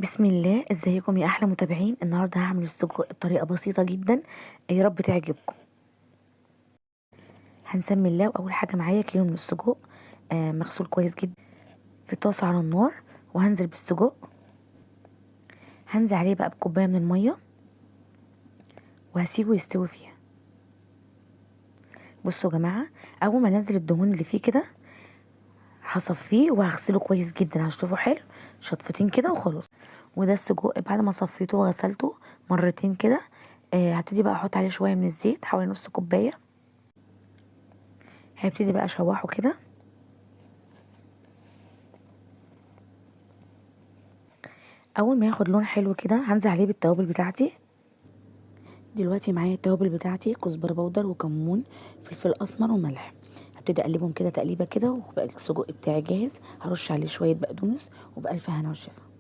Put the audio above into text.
بسم الله. ازيكم يا احلى متابعين؟ النهارده هعمل السجق بطريقة بسيطة جدا، يا رب تعجبكم. هنسمي الله. واول حاجة معايا كيلو من السجق مغسول كويس جدا في طاسه على النار، وهنزل بالسجق. هنزل عليه بقى بكوبايه من المية وهسيبه يستوي فيها. بصوا يا جماعة، اول ما انزل الدهون اللي فيه كده هصفيه وهغسله كويس جدا، هشطفه حلو شطفتين كده وخلاص. وده السجق بعد ما صفيته وغسلته مرتين كده. هبتدي بقى احط عليه شوية من الزيت، حوالي نص كوباية. هبتدي بقى اشوحه كده. اول ما ياخد لون حلو كده هنزل عليه بالتوابل بتاعتي. دلوقتي معايا التوابل بتاعتي: كزبره بودر وكمون، فلفل اسمر وملح. هبتدي اقلبهم كده تقليبه كده، وبقى السجق بتاعي جاهز. هرش عليه شوية بقدونس، وبألف هنا وشفا.